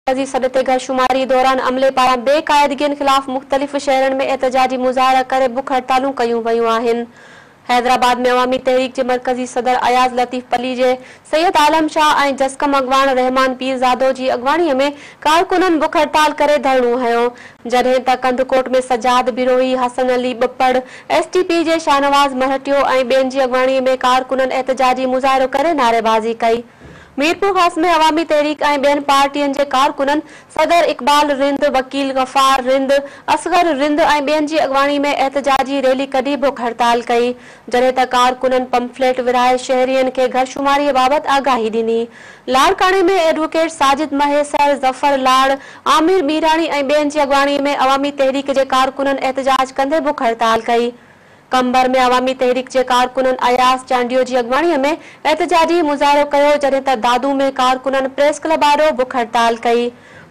مرڪزي سڏ تي گهر شماري دوران عملي پاران بي قاعدگين خلاف مختلف شهرن ۾ احتجاجي مظاهرا ڪري بک هڙتالون ڪيون ويون آهن. حيدرآباد ۾ عوامي تحريڪ جي مرڪزي صدر اياز لطيف پليجي، سيد عالم شاهه ۽ جسقم اڳواڻ رحمان پيرزادو جي اڳواڻي ۾ ڪارڪنن بک هڙتال ڪري ڌرڻو هنيو. جڏهن ته Kandhkot ۾ Sajjad Brohi, Hassan Ali Bappar, S T P جي شاهنواز مرهٽيو ۽ ٻين جي اڳواڻي ۾ ڪارڪنن احتجاجي مظاهرو ڪري نعريبازي ڪئي. ميرپورخاص ۾ عوامي تحريڪ ۽ ٻين پارٽين جي ڪارڪنن صدر اقبال رند، وڪيل غفار رند، اصغر رند ۽ ٻين جي اڳواڻي ۾ احتجاجي ريلي ڪڍي بک هڙتال ڪئي، جڏهن ته ڪارڪنن پمفليٽ ورهائي شهرين کي گهر شماري بابت آگاهي ڏني. لاڙڪاڻي ۾ ايڊووڪيٽ ساجد مهيسر، ظفر لاڙ، عامر ميراڻي ۽ ٻين جي اڳواڻي ۾ عوامي تحريڪ جي ڪارڪنن احتجاج ڪندي بک هڙتال ڪئي. قمبر ۾ عوامي تحريڪ جي ڪارڪنن اياز چانڊيو جي اڳواڻي ۾ احتجاجي مظاهرو ڪيو، جڏهن ته دادو ۾ ڪارڪنن پريس ڪلب آڏو بک هڙتال ڪئي.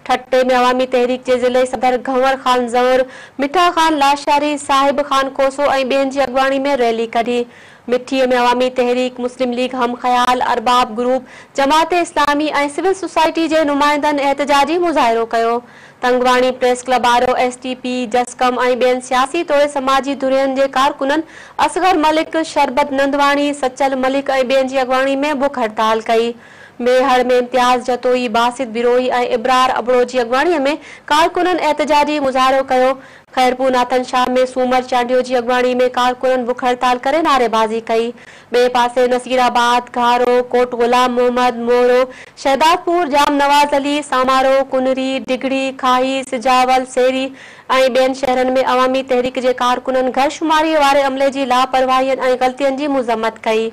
ٺٽي ۾ عوامي تحريڪ جي ضلعي صدر گهنور خان زئور، مٺا خان لاشاري، صاحب خان کوسو ۽ ٻين جي اڳواڻي ۾ ريلي ڪڍي. مٺي ۾ عوامي تحريڪ، مسلم ليگ هم خيال، ارباب group, Jamaat Islami ۽ civil society جي نمائندن احتجاجي مظاهرو ڪيو. تنگواڻي پريس ڪلب آڏو ايس ٽي پي، جسقم ۽ ٻين سياسي توڙي سماجي ڌرين جي ڪارڪنن اصغر ملڪ، شربت نندواڻي، سچل ملڪ ۽ ٻين جي اڳواڻي ۾ بک هڙتال ڪئي. ميهڙ ۾ امتياز جتوئي، باسط بروهي ۽ ابرار ابڙو جي اڳواڻي ۾ ڪارڪنن احتجاجي مظاهرو ڪيو. خيرپور ناٿن شاهه ۾ سومر چانڊيو جي اڳواڻي ۾ ڪارڪنن بک هڙتال ڪري نعريبازي ڪئي. ٻئي پاسي نصيرآباد، گهارو، ڪوٽ غلام محمد، مورو، شهدادپور، ڄام نواز علي، سامارو، ڪنري، ڊگهڙي، کاهي، سجاول، سيري ۽ ٻين شهرن ۾ عوامي تحريڪ جي ڪارڪنن گهر شماري واري عملي جي لاپرواهين ۽ غلطين جي مذمت ڪئي.